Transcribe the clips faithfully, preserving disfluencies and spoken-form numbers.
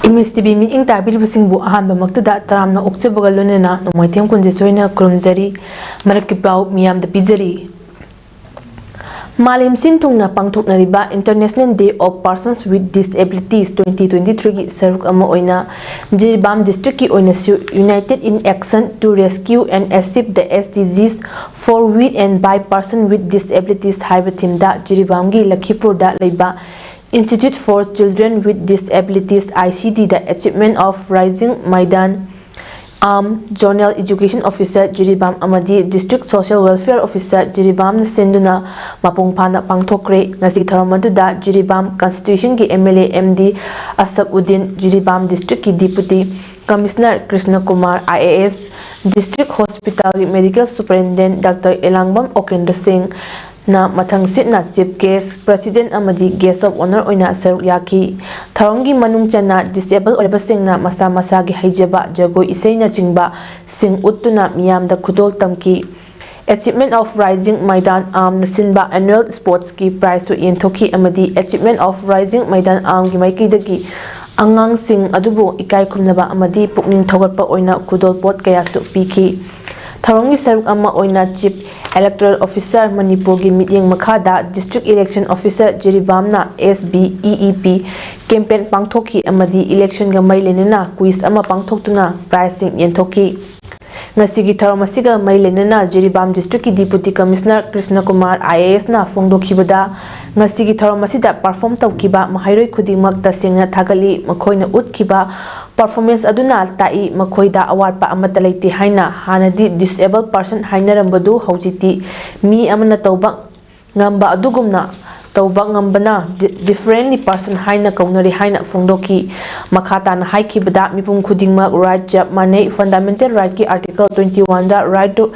Image T V ꯃꯤꯠꯌꯦꯡ ꯇꯥꯕꯤꯔꯤꯕꯁꯤꯡꯕꯨ ꯑꯍꯥꯟꯕꯃꯛꯇꯗ ꯇꯔꯥꯝꯅ ꯑꯣꯛꯆꯕꯒ ꯂꯣꯏꯅꯅ ꯅꯣꯡꯃꯥꯏꯊꯦꯝ ꯀꯨꯟꯖꯦꯊꯣꯏꯅ ꯈꯨꯔꯨꯝꯖꯔꯤ꯫ ꯃꯔꯛꯀꯤ ꯄꯥꯎ ꯃꯤꯌꯥꯝꯗ ꯄꯤꯖꯔꯤ꯫ ꯃꯥꯂꯦꯝ ꯁꯤꯟ ꯊꯨꯡꯅ ꯄꯥꯡꯊꯣꯛꯅꯔꯤꯕ International Day of Persons with Disabilities twenty twenty-threeꯒꯤ ꯁꯔꯨꯛ ꯑꯃ ꯑꯣꯏꯅ ꯖꯤꯔꯤꯕꯥꯝ ꯗꯤꯁꯇ꯭ꯔꯤꯛꯀꯤ ꯑꯣꯏꯅꯁꯨ United in Action to Rescue and Achieve the S D Gs for with and by person with disabilities ꯍꯥꯏꯕ ꯊꯤꯝꯗ ꯖꯤꯔꯤꯕꯥꯝꯒꯤ ꯂꯈꯤꯄꯨꯔꯗ ꯂꯩꯕ Institute for Children with Disabilities, I C D, the Achievement of Rising Maidan Aam, Zonal Education Officer Jiribam ꯑꯃꯗꯤ District Social Welfare Officer ꯖꯤꯔꯤꯕꯥꯝꯅ ꯁꯤꯟꯗꯨꯅ ꯃꯄꯨꯡ ꯐꯥꯅ ꯄꯥꯡꯊꯣꯛꯈ꯭ꯔꯦ꯫ ꯉꯁꯤꯒꯤ ꯊꯧꯔꯝ ꯑꯗꯨꯗ Jiribam Constituencyꯒꯤ M L A M D Asaf Uddin, Jiribam Districtꯀꯤ Deputy Commissioner Krishna Kumar I A S, District Hospitalꯒꯤ Medical Superintendent Doctor ꯏꯂꯥꯡꯕꯝ ꯑꯣꯀꯦꯟꯗ꯭ꯔ ꯁꯤꯡ, ꯅ ꯃꯊꯪꯁꯤꯠꯅ Chief Guest, President ꯑꯃꯗꯤ Guest of Honour ꯑꯣꯏꯅ ꯁꯔꯨꯛ ꯌꯥꯈꯤ꯫ ꯊꯧꯔꯝꯒꯤ ꯃꯅꯨꯡ ꯆꯟꯅ disable ꯑꯣꯏꯔꯕꯁꯤꯡꯅ ꯃꯁꯥ ꯃꯁꯥꯒꯤ ꯍꯩꯖꯕ ꯖꯒꯣꯏ ꯏꯁꯩꯅꯆꯤꯡꯕ ꯁꯤꯡ ꯎꯠꯇꯨꯅ ꯃꯤꯌꯥꯝꯗ ꯈꯨꯗꯣꯜ ꯇꯝꯈꯤ꯫ Achievement of Rising Maidan Aamꯅ ꯁꯤꯟꯕ Annual Sportsꯀꯤ prizeꯁꯨ ꯌꯦꯟꯊꯣꯛꯈꯤ ꯑꯃꯗꯤ Achievement of Rising Maidan Aamꯒꯤ ꯃꯥꯏꯀꯩꯗꯒꯤ ꯑꯉꯥꯡꯁꯤꯡ ꯑꯗꯨꯕꯨ ꯏꯀꯥꯏ ꯈꯨꯝꯅꯕ ꯑꯃꯗꯤ ꯄꯨꯛꯅꯤꯡ ꯊꯧꯒꯠꯄ ꯑꯣꯏꯅ ꯈꯨꯗꯣꯜꯄꯣꯠ ꯀꯌꯥꯁꯨ ꯄꯤꯈꯤ꯫ ꯊꯧꯔꯝꯒꯤ ꯁꯔꯨꯛ ꯑꯃ ꯑꯣꯏꯅ Chief Electoral Officer ꯃꯅꯤꯄꯨꯔꯒꯤ ꯃꯤꯠꯌꯦꯡ ꯃꯈꯥꯗ District Election Officer ꯖꯤꯔꯤꯕꯥꯝꯅ S B E E P campaign ꯄꯥꯡꯊꯣꯛꯈꯤ ꯑꯃꯗꯤ electionꯒ ꯃꯔꯤ ꯂꯩꯅꯅ quiz ꯑꯃ ꯄꯥꯡꯊꯣꯛꯇꯨꯅ prizeꯁꯤꯡ ꯌꯦꯟꯊꯣꯛꯈꯤ꯫ ꯉꯁꯤꯒꯤ ꯊꯧꯔꯝ ꯑꯁꯤꯒ ꯃꯔꯤ ꯂꯩꯅꯅ Jiribam Districtꯀꯤ Deputy Commissioner Krishna Kumar I A Sꯅ ꯐꯣꯡꯗꯣꯛꯈꯤꯕꯗ, ꯉꯁꯤꯒꯤ ꯊꯧꯔꯝ ꯑꯁꯤꯗ perform ꯇꯧꯈꯤꯕ ꯃꯍꯩꯔꯣꯏ ꯈꯨꯗꯤꯡꯃꯛ ꯇꯁꯦꯡꯅ ꯊꯥꯒꯠꯂꯤ꯫ ꯃꯈꯣꯏꯅ ꯎꯠꯈꯤꯕ performance ꯑꯗꯨꯅ ꯇꯥꯛꯏ ꯃꯈꯣꯏꯗ ꯑꯋꯥꯠꯄ ꯑꯃꯠꯇ ꯂꯩꯇꯦ ꯍꯥꯏꯅ꯫ ꯍꯥꯟꯅꯗꯤ disable person ꯍꯥꯏꯅꯔꯝꯕꯗꯨ ꯍꯧꯖꯤꯛꯇꯤ ꯃꯤ ꯑꯃꯅ ꯇꯧꯕ ꯉꯝꯕ ꯑꯗꯨꯒꯨꯝꯅ ꯇꯧꯕ ꯉꯝꯕꯅ di-, differently person ꯍꯥꯏꯅ ꯀꯧꯅꯔꯤ ꯍꯥꯏꯅ ꯐꯣꯡꯗꯣꯛꯈꯤ꯫ ꯃꯈꯥ ꯇꯥꯅ ꯍꯥꯏꯈꯤꯕꯗ, ꯃꯤꯄꯨꯝ ꯈꯨꯗꯤꯡꯃꯛ right ꯆꯞ ꯃꯥꯟꯅꯩ꯫ Fundamental Rightꯀꯤ Article twenty oneꯗ Right to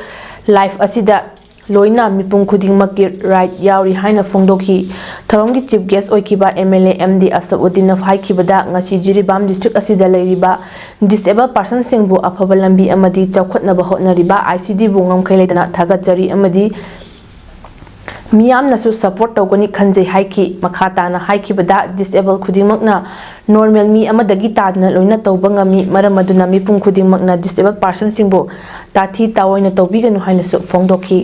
Life ꯑꯁꯤꯗ ꯂꯣꯏꯅ ꯃꯤꯄꯨꯝ ꯈꯨꯗꯤꯡꯃꯛꯀꯤ right ꯌꯥꯎꯔꯤ ꯍꯥꯏꯅ ꯐꯣꯡꯗꯣꯛꯈꯤ꯫ ꯊꯧꯔꯝꯒꯤ Chief Guest ꯑꯣꯏꯈꯤꯕ M L A M D Asaf ꯎꯗꯤꯟꯅ ꯍꯥꯏꯈꯤꯕꯗ, ꯉꯁꯤ ꯖꯤꯔꯤꯕꯥꯝ District ꯑꯁꯤꯗ ꯂꯩꯔꯤꯕ disable personꯁꯤꯡꯕꯨ ꯑꯐꯕ ꯂꯝꯕꯤ ꯑꯃꯗꯤ ꯆꯥꯎꯈꯠꯅꯕ ꯍꯣꯠꯅꯔꯤꯕ I C Dꯕꯨ ꯉꯝꯈꯩ ꯂꯩꯇꯅ ꯊꯥꯒꯠꯆꯔꯤ ꯑꯃꯗꯤ ꯃꯤꯌꯥꯝꯅꯁꯨ support ꯇꯧꯒꯅꯤ ꯈꯟꯖꯩ ꯍꯥꯏꯈꯤ꯫ ꯃꯈꯥ ꯇꯥꯅ ꯍꯥꯏꯈꯤꯕꯗ, disable ꯈꯨꯗꯤꯡꯃꯛꯅ normal ꯃꯤ ꯑꯃꯗꯒꯤ ꯇꯥꯗꯅ ꯂꯣꯏꯅ ꯇꯧꯕ ꯉꯝꯃꯤ, ꯃꯔꯝ ꯑꯗꯨꯅ ꯃꯤꯄꯨꯝ ꯈꯨꯗꯤꯡꯃꯛꯅ disable personꯁꯤꯡꯕꯨ ꯇꯥꯊꯤ ꯇꯥꯑꯣꯏꯅ ꯇꯧꯕꯤꯒꯅꯨ ꯍꯥꯏꯅꯁꯨ ꯐꯣꯡꯗꯣꯛꯈꯤ꯫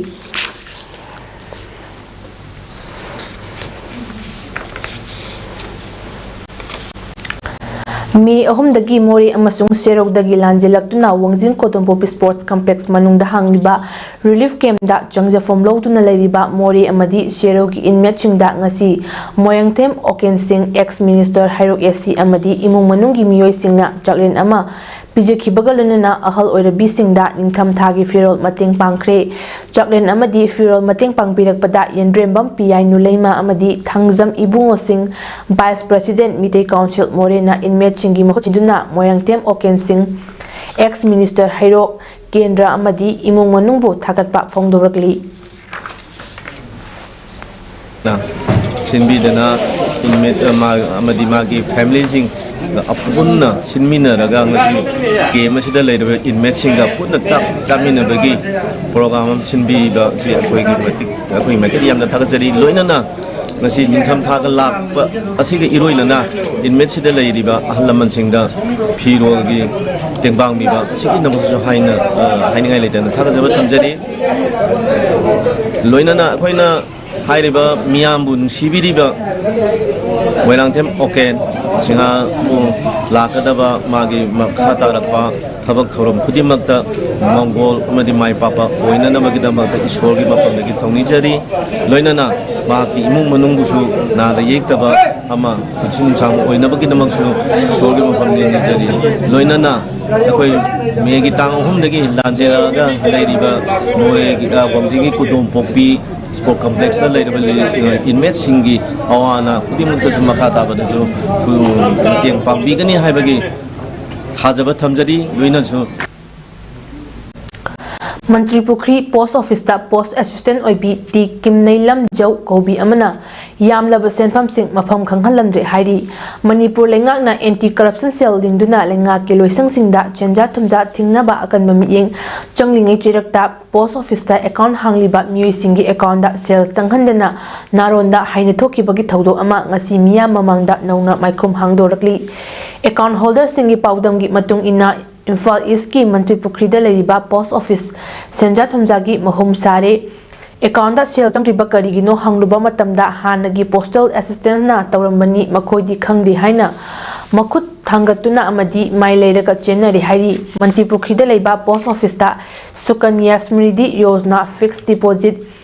ꯃꯦ ꯑꯍꯨꯝꯗꯒꯤ ꯃꯣꯔꯦ ꯑꯃꯁꯨꯡ ꯁꯦꯔꯧꯗꯒꯤ ꯂꯥꯟꯖꯦꯜꯂꯛꯇꯨꯅ ꯋꯥꯡꯖꯤꯡ ꯀꯣꯗꯣꯝꯄꯣꯛꯄꯤ Sports Complex ꯃꯅꯨꯡꯗ ꯍꯥꯡꯂꯤꯕ relief campꯇ ꯆꯪꯖꯐꯝ ꯂꯧꯗꯨꯅ ꯂꯩꯔꯤꯕ ꯃꯣꯔꯦ ꯑꯃꯗꯤ ꯁꯦꯔꯧꯒꯤ inmateꯁꯤꯡꯗ ꯉꯁꯤ ꯃꯣꯏꯔꯥꯡꯊꯦꯝ ꯑꯣꯀꯦꯟ ꯁꯤꯡ, ex minister ꯍꯩꯔꯣꯛ AC ꯑꯃꯗꯤ ꯏꯃꯨꯡ ꯃꯅꯨꯡꯒꯤ ꯃꯤꯑꯣꯏꯁꯤꯡꯅ ꯆꯥꯛꯂꯦꯟ ꯑꯃ ꯄꯤꯖꯈꯤꯕꯒ ꯂꯣꯏꯅꯅ ꯑꯍꯜ ꯑꯣꯏꯔꯕꯤꯁꯤꯡꯗ ꯅꯤꯡꯊꯝꯊꯥꯒꯤ ꯐꯤꯔꯣꯜ ꯃꯇꯦꯡ ꯄꯥꯡꯈ꯭ꯔꯦ꯫ ꯆꯥꯛꯂꯦꯟ ꯑꯃꯗꯤ ꯐꯤꯔꯣꯜ ꯃꯇꯦꯡ ꯄꯥꯡꯕꯤꯔꯛꯄꯗ ꯌꯦꯟꯗ꯭ꯔꯦꯝꯕꯝ ꯄꯤꯌꯥꯏ ꯅꯨꯂꯩꯃ ꯑꯃꯗꯤ Thangjam ꯏꯕꯨꯡꯉꯣꯁꯤꯡ, Vice President Meitei Council ꯃꯣꯔꯦꯅ inmateꯁꯤꯡꯒꯤ ꯃꯍꯨꯠ ꯁꯤꯟꯗꯨꯅ ꯃꯣꯏꯔꯥꯡꯊꯦꯝ ꯑꯣꯀꯦꯟ ꯁꯤꯡ, ex minister ꯍꯩꯔꯣꯛ, ꯀꯦꯟꯗ꯭ꯔ ꯑꯃꯗꯤ ꯏꯃꯨꯡ ꯃꯅꯨꯡꯕꯨ ꯊꯥꯒꯠꯄ ꯐꯣꯡꯗꯣꯔꯛꯂꯤ꯫ ꯁꯤꯟꯕꯤꯗꯅ inmate, ꯑ, ꯃꯥ-, ꯑꯃꯗꯤ ꯃꯥꯒꯤ familyꯁꯤꯡ ꯑꯄꯨꯟꯅ ꯁꯤꯟꯃꯤꯟꯅꯔꯒ ꯉꯁꯤ camp ꯑꯁꯤꯗ ꯂꯩꯔꯤꯕ inmateꯁꯤꯡꯒ ꯄꯨꯟꯅ ꯆꯥꯛ ꯆꯥꯃꯤꯟꯅꯕꯒꯤ program ꯑꯃ ꯁꯤꯟꯕꯤꯕ ꯑꯁꯤ ꯑꯩꯈꯣꯏꯒꯤ ꯃꯇꯤꯛ, ꯑꯩꯈꯣꯏꯒꯤ ꯃꯥꯏꯀꯩꯗ ꯌꯥꯝꯅ ꯊꯥꯒꯠꯆꯔꯤ꯫ ꯂꯣꯏꯅꯅ ꯉꯁꯤ ꯅꯤꯡꯊꯝꯊꯥꯒ ꯂꯥꯛꯄ ꯑꯁꯤꯒ ꯏꯔꯣꯏꯅꯅ inmateꯁꯤꯗ ꯂꯩꯔꯤꯕ ꯑꯍꯜ ꯂꯃꯟꯁꯤꯡꯗ ꯐꯤꯔꯣꯜꯒꯤ ꯇꯦꯡꯕꯥꯡ ꯄꯤꯕ ꯑꯁꯤꯒꯤꯗꯃꯛꯇꯁꯨ ꯍꯥꯏꯅ, ꯑ, ꯍꯥꯏꯅꯤꯡꯉꯥꯏ ꯂꯩꯇꯅ ꯊꯥꯒꯠꯆꯕ ꯊꯝꯖꯔꯤ꯫ ꯂꯣꯏꯅꯅ ꯑꯩꯈꯣꯏꯅ ꯍꯥꯏꯔꯤꯕ ꯃꯤꯌꯥꯝꯕꯨ ꯅꯨꯡꯁꯤꯕꯤꯔꯤꯕ ꯃꯣꯏꯔꯥꯡꯊꯦꯝ ꯑꯣꯀꯦꯟ ꯁꯤꯡꯍꯥꯕꯨ ꯂꯥꯛꯀꯗꯕ ꯃꯥꯒꯤ ꯃꯈꯥ ꯇꯥꯔꯛꯄ ꯊꯕꯛ ꯊꯧꯔꯝ ꯈꯨꯗꯤꯡꯃꯛꯇ ꯃꯪꯒꯣꯜ ꯑꯃꯗꯤ ꯃꯥꯏ ꯄꯥꯛꯄ ꯑꯣꯏꯅꯅꯕꯒꯤꯗꯃꯛꯇ ꯏꯁꯣꯔꯒꯤ ꯃꯐꯝꯗꯒꯤ ꯊꯧꯅꯤꯖꯔꯤ꯫ ꯂꯣꯏꯅꯅ ꯃꯍꯥꯛꯀꯤ ꯏꯃꯨꯡ ꯃꯅꯨꯡꯕꯨꯁꯨ ꯅꯥꯗ ꯌꯦꯛꯇꯕ ꯑꯃ ꯄꯨꯟꯁꯤ ꯅꯨꯡꯁꯥꯡꯕ ꯑꯣꯏꯅꯕꯒꯤꯗꯃꯛꯁꯨ ꯏꯁꯣꯔꯒꯤ ꯃꯐꯝꯗ ꯅꯤꯖꯔꯤ꯫ ꯂꯣꯏꯅꯅ ꯑꯩꯈꯣꯏ ꯃꯦꯒꯤ ꯇꯥꯡ ꯑꯍꯨꯝꯗꯒꯤ ꯂꯥꯟꯖꯦꯜꯂꯛꯑꯒ ꯂꯩꯔꯤꯕ ꯃꯣꯔꯦꯒꯤ, ꯑ, ꯋꯥꯡꯖꯤꯡꯒꯤ ꯀꯨꯗꯣꯝꯄꯣꯛꯄꯤ Sports Complexꯇ ꯂꯩꯔꯤꯕ inmateꯁꯤꯡꯒꯤ ꯑꯋꯥ ꯑꯅꯥ ꯈꯨꯗꯤꯡꯃꯛꯇꯁꯨ ꯃꯈꯥ ꯇꯥꯕꯗꯁꯨ ꯃꯇꯦꯡ ꯄꯥꯡꯕꯤꯒꯅꯤ ꯍꯥꯏꯕꯒꯤ ꯊꯥꯖꯕ ꯊꯝꯖꯔꯤ꯫ ꯂꯣꯏꯅꯁꯨ ꯃꯟꯇ꯭ꯔꯤ ꯄꯨꯈ꯭ꯔꯤ ꯄꯣꯁ ꯑꯣꯐꯤꯁꯇ ꯄꯣꯁ ꯑꯦꯁꯤꯁꯇꯦꯟ ꯑꯣꯏꯕꯤ ꯇꯤ ꯀꯤꯝꯅꯩꯂꯝ ꯖꯧ ꯀꯧꯕꯤ ꯑꯃꯅ ꯌꯥꯝꯂꯕ ꯁꯦꯟꯐꯝꯁꯤꯡ ꯃꯐꯝ ꯈꯪꯍꯜꯂꯝꯗ꯭ꯔꯦ ꯍꯥꯏꯔꯤ꯫ ꯃꯅꯤꯄꯨꯔ ꯂꯩꯉꯥꯛꯅ ꯑꯦꯟꯇꯤ ꯀꯔꯞꯁꯟ ꯁꯦꯜ ꯂꯤꯡꯗꯨꯅ ꯂꯩꯉꯥꯛꯀꯤ ꯂꯣꯏꯁꯪꯁꯤꯡꯗ ꯁꯦꯟꯖꯥ ꯊꯨꯝꯖꯥ ꯊꯤꯡꯅꯕ ꯑꯀꯟꯕ ꯃꯤꯠꯌꯦꯡ ꯆꯪꯂꯤꯉꯩ ꯆꯩꯔꯛꯇ ꯄꯣꯁ ꯑꯣꯐꯤꯁꯇ ꯑꯦꯀꯥꯎꯟ ꯍꯥꯡꯂꯤꯕ ꯃꯤꯑꯣꯏꯁꯤꯡꯒꯤ ꯑꯦꯀꯥꯎꯟꯗ ꯁꯦꯜ ꯆꯪꯍꯟꯗꯅ ꯅꯥꯔꯣꯟꯗ ꯍꯥꯏꯅ ꯊꯣꯛꯈꯤꯕꯒꯤ ꯊꯧꯗꯣꯛ ꯑꯃ ꯉꯁꯤ ꯃꯤꯌꯥꯝ ꯃꯃꯥꯡꯗ ꯅꯧꯅ ꯃꯥꯏꯈꯨꯝ ꯍꯥꯡꯗꯣꯔꯛꯂꯤ꯫ ꯑꯦꯀꯥꯎꯟ ꯍꯣꯜꯗꯔꯁꯤꯡꯒꯤ ꯄꯥꯎꯗꯝꯒꯤ ꯃꯇꯨꯡ ꯏꯟꯅ, ꯏꯝꯐꯥꯜ ꯏꯁꯀꯤ ꯃꯟꯇ꯭ꯔꯤ ꯄꯨꯈ꯭ꯔꯤꯗ ꯂꯩꯔꯤꯕ ꯄꯣꯁ ꯑꯣꯐꯤꯁ ꯁꯦꯟꯖꯥ ꯊꯨꯝꯖꯥꯒꯤ ꯃꯍꯨꯝ ꯁꯥꯔꯦ꯫ ꯑꯦꯀꯥꯎꯟꯗ ꯁꯦꯜ ꯆꯪꯗ꯭ꯔꯤꯕ ꯀꯔꯤꯒꯤꯅꯣ ꯍꯪꯂꯨꯕ ꯃꯇꯝꯗ, ꯍꯥꯟꯅꯒꯤ ꯄꯣꯁꯇꯦꯜ ꯑꯦꯁꯤꯁꯇꯦꯟꯅ ꯇꯧꯔꯝꯕꯅꯤ, ꯃꯈꯣꯏꯗꯤ ꯈꯪꯗꯦ ꯍꯥꯏꯅ ꯃꯈꯨꯠ ꯊꯥꯡꯒꯠꯇꯨꯅ ꯑꯃꯗꯤ ꯃꯥꯏ ꯂꯩꯔꯒ ꯆꯦꯟꯅꯔꯦ ꯍꯥꯏꯔꯤ꯫ ꯃꯟꯇ꯭ꯔꯤ ꯄꯨꯈ꯭ꯔꯤꯗ ꯂꯩꯕ ꯄꯣꯁ ꯑꯣꯐꯤꯁꯇ ꯁꯨꯀꯟꯌꯥ ꯁ꯭ꯃ꯭ꯔꯤꯗꯤ ꯌꯣꯖꯅꯥ ꯐꯤꯛꯁ ꯗꯤꯄꯣꯖꯤꯠ,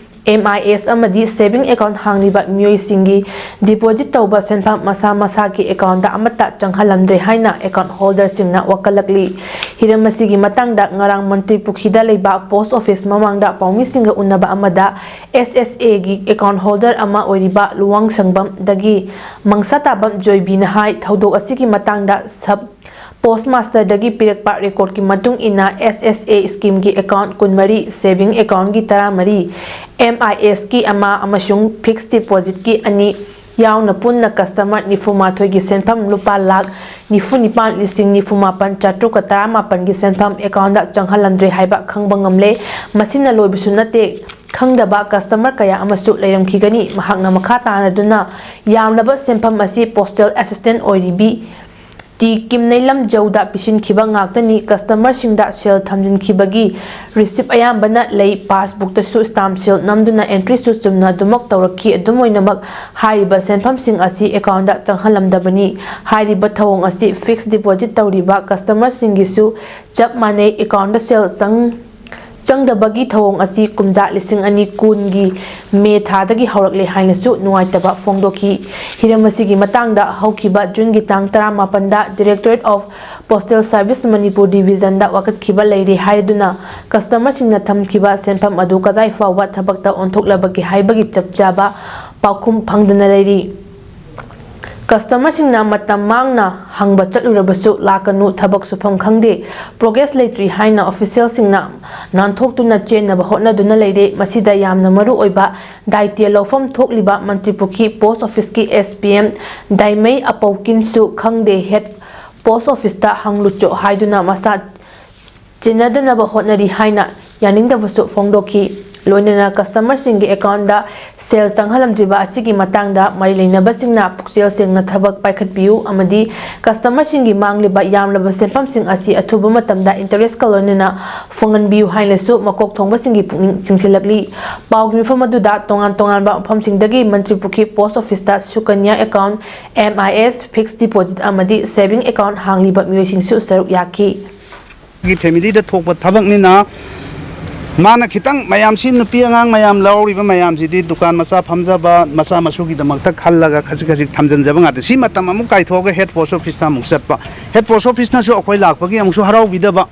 ꯑꯦꯝ ꯑꯥꯏ ꯑꯦꯁ, ꯑꯃꯗꯤ ꯁꯦꯚꯤꯡ ꯑꯦꯀꯥꯎꯟ ꯍꯥꯡꯂꯤꯕ ꯃꯤꯑꯣꯏꯁꯤꯡꯒꯤ ꯗꯤꯄꯣꯖꯤꯠ ꯇꯧꯕ ꯁꯦꯟꯐꯝ ꯃꯁꯥ ꯃꯁꯥꯒꯤ ꯑꯦꯀꯥꯎꯟꯗ ꯑꯃꯠꯇ ꯆꯪꯍꯜꯂꯝꯗ꯭ꯔꯦ ꯍꯥꯏꯅ ꯑꯦꯀꯥꯎꯟ ꯍꯣꯜꯗꯔꯁꯤꯡꯅ ꯋꯥꯀꯠꯂꯛꯂꯤ꯫ ꯍꯤꯔꯝ ꯑꯁꯤꯒꯤ ꯃꯇꯥꯡꯗ ꯉꯔꯥꯡ ꯃꯟꯇ꯭ꯔꯤ ꯄꯨꯈ꯭ꯔꯤꯗ ꯂꯩꯕ ꯄꯣꯁ ꯑꯣꯐꯤꯁ ꯃꯃꯥꯡꯗ ꯄꯥꯎꯃꯤꯁꯤꯡꯒ ꯎꯟꯅꯕ ꯑꯃꯗ ꯑꯦꯁ ꯑꯦꯁ ꯑꯦꯒꯤ ꯑꯦꯀꯥꯎꯟ ꯍꯣꯜꯗꯔ ꯑꯃ ꯑꯣꯏꯔꯤꯕ ꯂꯨꯋꯥꯡꯁꯪꯕꯝꯗꯒꯤ ꯃꯪꯁꯥꯇꯥꯕꯝ ꯖꯣꯏꯕꯤꯅ ꯍꯥꯏ, ꯊꯧꯗꯣꯛ ꯑꯁꯤꯒꯤ ꯃꯇꯥꯡꯗ ꯁꯕ ꯄꯣꯁ ꯃꯥꯁꯇꯔꯗꯒꯤ ꯄꯤꯔꯛꯄ ꯔꯦꯀꯣꯔꯗꯀꯤ ꯃꯇꯨꯡ ꯏꯟꯅ, ꯑꯦꯁ ꯑꯦꯁ ꯑꯦ ꯁ꯭ꯀꯤꯝꯒꯤ ꯑꯦꯀꯥꯎꯟ ꯀꯨꯟꯃꯔꯤ, ꯁꯦꯚꯤꯡ ꯑꯦꯀꯥꯎꯟꯒꯤ ꯇꯔꯥꯃꯔꯤ, ꯑꯦꯝ ꯑꯥꯏ ꯑꯦꯁꯀꯤ ꯑꯃ ꯑꯃꯁꯨꯡ ꯐꯤꯛꯁ ꯗꯤꯄꯣꯖꯤꯠꯀꯤ ꯑꯅꯤ ꯌꯥꯎꯅ ꯄꯨꯟꯅ ꯀꯁꯇꯃꯔ ꯅꯤꯐꯨ ꯃꯥꯊꯣꯏꯒꯤ ꯁꯦꯟꯐꯝ ꯂꯨꯄꯥ ꯂꯥꯈ ꯅꯤꯐꯨ ꯅꯤꯄꯥꯟ ꯂꯤꯁꯤꯡ ꯅꯤꯐꯨ ꯃꯥꯄꯟ ꯆꯥꯇ꯭ꯔꯨꯛꯀ ꯇꯔꯥꯃꯥꯄꯟꯒꯤ ꯁꯦꯟꯐꯝ ꯑꯦꯀꯥꯎꯟꯗ ꯆꯪꯍꯜꯂꯝꯗ꯭ꯔꯦ ꯍꯥꯏꯕ ꯈꯪꯕ ꯉꯝꯂꯦ꯫ ꯃꯁꯤꯅ ꯂꯣꯏꯕꯁꯨ ꯅꯠꯇꯦ, ꯈꯪꯗꯕ ꯀꯁꯇꯃꯔ ꯀꯌꯥ ꯑꯃꯁꯨ ꯂꯩꯔꯝꯈꯤꯒꯅꯤ꯫ ꯃꯍꯥꯛꯅ ꯃꯈꯥ ꯇꯥꯅꯗꯨꯅ ꯌꯥꯝꯂꯕ ꯁꯦꯟꯐꯝ ꯑꯁꯤ ꯄꯣꯁꯇꯦꯜ ꯑꯦꯁꯤꯁꯇꯦꯟ ꯑꯣꯏꯔꯤꯕꯤ ꯇꯤ ꯀꯤꯝꯅꯩꯂꯝ ꯖꯧꯗ ꯄꯤꯁꯤꯟꯈꯤꯕ ꯉꯥꯛꯇꯅꯤ꯫ ꯀꯁꯇꯃꯔꯁꯤꯡꯗ ꯁꯦꯜ ꯊꯝꯖꯤꯟꯈꯤꯕꯒꯤ ꯔꯤꯁꯤꯞ ꯑꯌꯥꯝꯕꯅ ꯂꯩ꯫ ꯄꯥꯁꯕꯨꯛꯇꯁꯨ ꯁ꯭ꯇꯥꯝ ꯁꯤꯜ ꯅꯝꯗꯨꯅ ꯑꯦꯟꯇ꯭ꯔꯤꯁꯨ ꯆꯨꯝꯅ ꯑꯗꯨꯃꯛ ꯇꯧꯔꯛꯈꯤ꯫ ꯑꯗꯨꯝ ꯑꯣꯏꯅꯃꯛ, ꯍꯥꯏꯔꯤꯕ ꯁꯦꯟꯐꯝꯁꯤꯡ ꯑꯁꯤ ꯑꯦꯀꯥꯎꯟꯗ ꯆꯪꯍꯜꯂꯝꯗꯕꯅꯤ꯫ ꯍꯥꯏꯔꯤꯕ ꯊꯧꯑꯣꯡ ꯑꯁꯤ ꯐꯤꯛꯁ ꯗꯤꯄꯣꯖꯤꯠ ꯇꯧꯔꯤꯕ ꯀꯁꯇꯃꯔꯁꯤꯡꯒꯤꯁꯨ ꯆꯞ ꯃꯥꯟꯅꯩ꯫ ꯑꯦꯀꯥꯎꯟꯗ ꯁꯦꯜ ꯆꯪ-, ꯆꯪꯗꯕꯒꯤ ꯊꯧꯑꯣꯡ ꯑꯁꯤ ꯀꯨꯝꯖꯥ ꯂꯤꯁꯤꯡ ꯑꯅꯤ ꯀꯨꯟꯒꯤ ꯃꯦ ꯊꯥꯗꯒꯤ ꯍꯧꯔꯛꯂꯦ ꯍꯥꯏꯅꯁꯨ ꯅꯨꯡꯉꯥꯏꯇꯕ ꯐꯣꯡꯗꯣꯛꯈꯤ꯫ ꯍꯤꯔꯝ ꯑꯁꯤꯒꯤ ꯃꯇꯥꯡꯗ ꯍꯧꯈꯤꯕ ꯖꯨꯟꯒꯤ ꯇꯥꯡ ꯇꯔꯥꯃꯥꯄꯟꯗ Directorate of Postal Service Manipur ꯗꯤꯕꯤꯖꯟꯗ ꯋꯥꯀꯠꯈꯤꯕ ꯂꯩꯔꯦ ꯍꯥꯏꯗꯨꯅ ꯀꯁꯇꯃꯔꯁꯤꯡꯅ ꯊꯝꯈꯤꯕ ꯁꯦꯟꯐꯝ ꯑꯗꯨ ꯀꯗꯥꯏ ꯐꯥꯎꯕ ꯊꯕꯛꯇ ꯑꯣꯟꯊꯣꯛꯂꯕꯒꯦ ꯍꯥꯏꯕꯒꯤ ꯆꯞ ꯆꯥꯕ ꯄꯥꯎꯈꯨꯝ ꯐꯪꯗꯅ ꯂꯩꯔꯤ꯫ ꯀꯁꯇꯃꯔꯁꯤꯡꯅ ꯃꯇꯝ ꯃꯥꯡꯅ ꯍꯪꯕ ꯆꯠꯂꯨꯔꯕꯁꯨ ꯂꯥꯛꯀꯅꯨ, ꯊꯕꯛ ꯁꯨꯐꯝ ꯈꯪꯗꯦ, ꯄ꯭ꯔꯣꯒ꯭ꯔꯦꯁ ꯂꯩꯇ꯭ꯔꯤ ꯍꯥꯏꯅ ꯑꯣꯐꯤꯁꯤꯌꯦꯜꯁꯤꯡꯅ ꯅꯥꯟꯊꯣꯛꯇꯨꯅ ꯆꯦꯟꯅꯕ ꯍꯣꯠꯅꯗꯨꯅ ꯂꯩꯔꯦ꯫ ꯃꯁꯤꯗ ꯌꯥꯝꯅ ꯃꯔꯨ ꯑꯣꯏꯕ ꯗꯥꯏꯇ꯭ꯌ ꯂꯧꯐꯝ ꯊꯣꯛꯂꯤꯕ ꯃꯟꯇ꯭ꯔꯤꯄꯨꯈ꯭ꯔꯤ ꯄꯣꯁ ꯑꯣꯐꯤꯁꯀꯤ ꯑꯦꯁ ꯄꯤ ꯑꯦꯝ ꯗꯥꯏꯃꯩ ꯑꯄꯧꯀꯤꯟꯁꯨ ꯈꯪꯗꯦ, ꯍꯦꯗ ꯄꯣꯁ ꯑꯣꯐꯤꯁꯇ ꯍꯪꯂꯨꯆꯣ ꯍꯥꯏꯗꯨꯅ ꯃꯁꯥ ꯆꯤꯟꯅꯗꯅꯕ ꯍꯣꯠꯅꯔꯤ ꯍꯥꯏꯅ ꯌꯥꯅꯤꯡꯗꯕꯁꯨ ꯐꯣꯡꯗꯣꯛꯈꯤ꯫ ꯂꯣꯏꯅꯅ ꯀꯁꯇꯃꯔꯁꯤꯡꯒꯤ ꯑꯦꯀꯥꯎꯟꯗ ꯁꯦꯜ ꯆꯪꯍꯜꯂꯝꯗ꯭ꯔꯤꯕ ꯑꯁꯤꯒꯤ ꯃꯇꯥꯡꯗ ꯃꯔꯤ ꯂꯩꯅꯕꯁꯤꯡꯅ ꯄꯨꯛꯆꯦꯜ ꯁꯦꯡꯅ ꯊꯕꯛ ꯄꯥꯏꯈꯠꯄꯤꯌꯨ ꯑꯃꯗꯤ ꯀꯁꯇꯃꯔꯁꯤꯡꯒꯤ ꯃꯥꯡꯂꯤꯕ ꯌꯥꯝꯂꯕ ꯁꯦꯟꯐꯝꯁꯤꯡ ꯑꯁꯤ ꯑꯊꯨꯕ ꯃꯇꯝꯗ ꯏꯟꯇꯔꯦꯁꯀ ꯂꯣꯏꯅꯅ ꯐꯪꯍꯟꯕꯤꯌꯨ ꯍꯥꯏꯅꯁꯨ ꯃꯀꯣꯛ ꯊꯣꯡꯕꯁꯤꯡꯒꯤ ꯄꯨꯛꯅꯤꯡ ꯆꯤꯡꯁꯤꯜꯂꯛꯂꯤ꯫ ꯄꯥꯎꯒꯤ ꯃꯤꯐꯝ ꯑꯗꯨꯗ ꯇꯣꯉꯥꯟ ꯇꯣꯉꯥꯟꯕ ꯃꯐꯝꯁꯤꯡꯗꯒꯤ ꯃꯟꯇ꯭ꯔꯤꯄꯨꯈ꯭ꯔꯤ ꯄꯣꯁ ꯑꯣꯐꯤꯁꯇ ꯁꯨꯀꯟꯌꯥ ꯑꯦꯀꯥꯎꯟ, ꯑꯦꯝ ꯑꯥꯏ ꯑꯦꯁ, ꯐꯤꯛꯁ ꯗꯤꯄꯣꯖꯤꯠ ꯑꯃꯗꯤ ꯁꯦꯚꯤꯡ ꯑꯦꯀꯥꯎꯟ ꯍꯥꯡꯂꯤꯕ ꯃꯤꯑꯣꯏꯁꯤꯡꯁꯨ ꯁꯔꯨꯛ ꯌꯥꯈꯤ꯫ ꯒꯤ ꯐꯦꯃꯤꯂꯤꯗ ꯊꯣꯛꯄ ꯊꯕꯛꯅꯤꯅ, ꯃꯥꯅ ꯈꯤꯇꯪ, ꯃꯌꯥꯝꯁꯤ, ꯅꯨꯄꯤ ꯑꯉꯥꯡ ꯃꯌꯥꯝ ꯂꯧꯔꯤꯕ ꯃꯌꯥꯝꯁꯤꯗꯤ ꯗꯨꯀꯥꯟ ꯃꯆꯥ ꯐꯝꯖꯕ, ꯃꯆꯥ ꯃꯁꯨꯒꯤꯗꯃꯛꯇ ꯈꯜꯂꯒ ꯈꯖꯤꯛ ꯈꯖꯤꯛ ꯊꯝꯖꯤꯟꯖꯕ ꯉꯥꯛꯇ꯫ ꯁꯤ ꯃꯇꯝ ꯑꯃꯨꯛ ꯀꯥꯏꯊꯣꯛꯑꯒ ꯍꯦꯗ ꯄꯣꯁ ꯑꯣꯐꯤꯁꯇ ꯑꯃꯨꯛ ꯆꯠꯄ, ꯍꯦꯗ ꯄꯣꯁ ꯑꯣꯐꯤꯁꯅꯁꯨ ꯑꯩꯈꯣꯏ ꯂꯥꯛꯄꯒꯤ ꯑꯃꯨꯛꯁꯨ ꯍꯔꯥꯎꯕꯤꯗꯕ,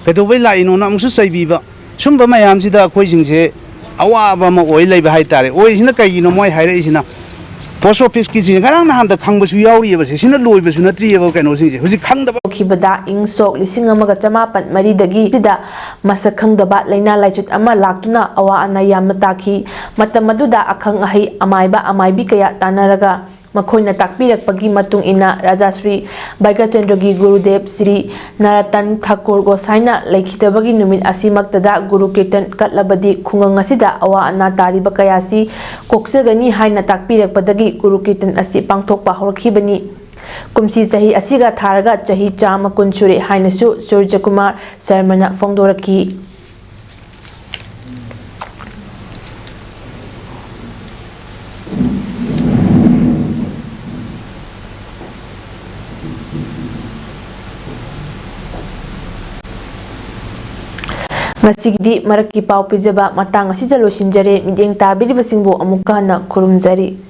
"ꯀꯩꯗꯧꯕꯩ ꯂꯥꯛꯏꯅꯣꯅ?" ꯑꯃꯨꯛꯁꯨ ꯆꯩꯕꯤꯕ꯫ ꯁꯨꯝꯕ ꯃꯌꯥꯝꯁꯤꯗ ꯑꯩꯈꯣꯏꯁꯤꯡꯁꯦ ꯑꯋꯥꯕ ꯑꯃ ꯑꯣꯏ ꯂꯩꯕ ꯍꯥꯏꯇꯥꯔꯦ꯫ ꯑꯣꯏꯔꯤꯁꯤꯅ ꯀꯩꯒꯤꯅꯣ ꯃꯣꯏ ꯍꯥꯏꯔꯛꯏꯁꯤꯅ? ꯄꯣꯁ ꯑꯣꯐꯤꯁꯀꯤꯁꯤ ꯉꯔꯥꯡ ꯅꯍꯥꯟꯗ ꯈꯪꯕꯁꯨ ꯌꯥꯎꯔꯤꯑꯕ, ꯁꯤ, ꯁꯤꯅ ꯂꯣꯏꯕꯁꯨ ꯅꯠꯇ꯭ꯔꯤꯑꯕ ꯀꯩꯅꯣꯁꯤꯡꯁꯦ꯫ ꯍꯧꯖꯤꯛ ꯈꯪꯗꯕ ꯍꯧꯈꯤꯕꯗ ꯏꯪ ꯁꯣꯛ ꯂꯤꯁꯤꯡ ꯑꯃꯒ ꯆꯃꯥꯄꯟ ꯃꯔꯤꯗꯒꯤ ꯁꯤꯗ ꯃꯁꯛ ꯈꯪꯗꯕ ꯂꯥꯏꯅꯥ ꯂꯥꯏꯆꯠ ꯑꯃ ꯂꯥꯛꯇꯨꯅ ꯑꯋꯥ ꯑꯅꯥ ꯌꯥꯝꯅ ꯇꯥꯈꯤ꯫ ꯃꯇꯝ ꯑꯗꯨꯗ ꯑꯈꯪ ꯑꯍꯩ ꯑꯃꯥꯏꯕ ꯑꯃꯥꯏꯕꯤ ꯀꯌꯥ ꯇꯥꯟꯅꯔꯒ ꯃꯈꯣꯏꯅ ꯇꯥꯛꯄꯤꯔꯛꯄꯒꯤ ꯃꯇꯨꯡ ꯏꯟꯅ ꯔꯥꯖꯥ ꯁ꯭ꯔꯤ ꯕꯩꯒꯆꯟꯗ꯭ꯔꯒꯤ ꯒꯨꯔꯨꯗꯦꯕ ꯁ꯭ꯔꯤ ꯅꯔꯇꯟ ꯊꯥꯀꯨꯔ ꯒꯣꯁꯥꯏꯅ ꯂꯩꯈꯤꯗꯕꯒꯤ ꯅꯨꯃꯤꯠ ꯑꯁꯤꯃꯛꯇꯗ ꯒꯨꯔꯨ ꯀꯤꯔꯇꯟ ꯀꯠꯂꯕꯗꯤ ꯈꯨꯡꯒꯪ ꯑꯁꯤꯗ ꯑꯋꯥ ꯑꯅꯥ ꯇꯥꯔꯤꯕ ꯀꯌꯥꯁꯤ ꯀꯣꯛꯆꯒꯅꯤ ꯍꯥꯏꯅ ꯇꯥꯛꯄꯤꯔꯛꯄꯗꯒꯤ ꯒꯨꯔꯨ ꯀꯤꯔꯇꯟ ꯑꯁꯤ ꯄꯥꯡꯊꯣꯛꯄ ꯍꯧꯔꯛꯈꯤꯕꯅꯤ꯫ ꯀꯨꯝꯁꯤ ꯆꯍꯤ ꯑꯁꯤꯒ ꯊꯥꯔꯒ ꯆꯍꯤ ꯆꯥꯝꯃ ꯀꯨꯟ ꯁꯨꯔꯦ ꯍꯥꯏꯅꯁꯨ ꯁꯨꯔꯖꯀꯨꯃꯥꯔ ꯁꯔꯃꯅ ꯐꯣꯡꯗꯣꯔꯛꯈꯤ꯫ ꯉꯁꯤꯒꯤꯗꯤ ꯃꯔꯛꯀꯤ ꯄꯥꯎ ꯄꯤꯖꯕ ꯃꯇꯥꯡ ꯑꯁꯤꯗ ꯂꯣꯏꯁꯤꯟꯖꯔꯦ꯫ ꯃꯤꯠꯌꯦꯡ ꯇꯥꯕꯤꯔꯤꯕꯁꯤꯡꯕꯨ ꯑꯃꯨꯛꯀ ꯍꯟꯅ ꯈꯨꯔꯨꯝꯖꯔꯤ꯫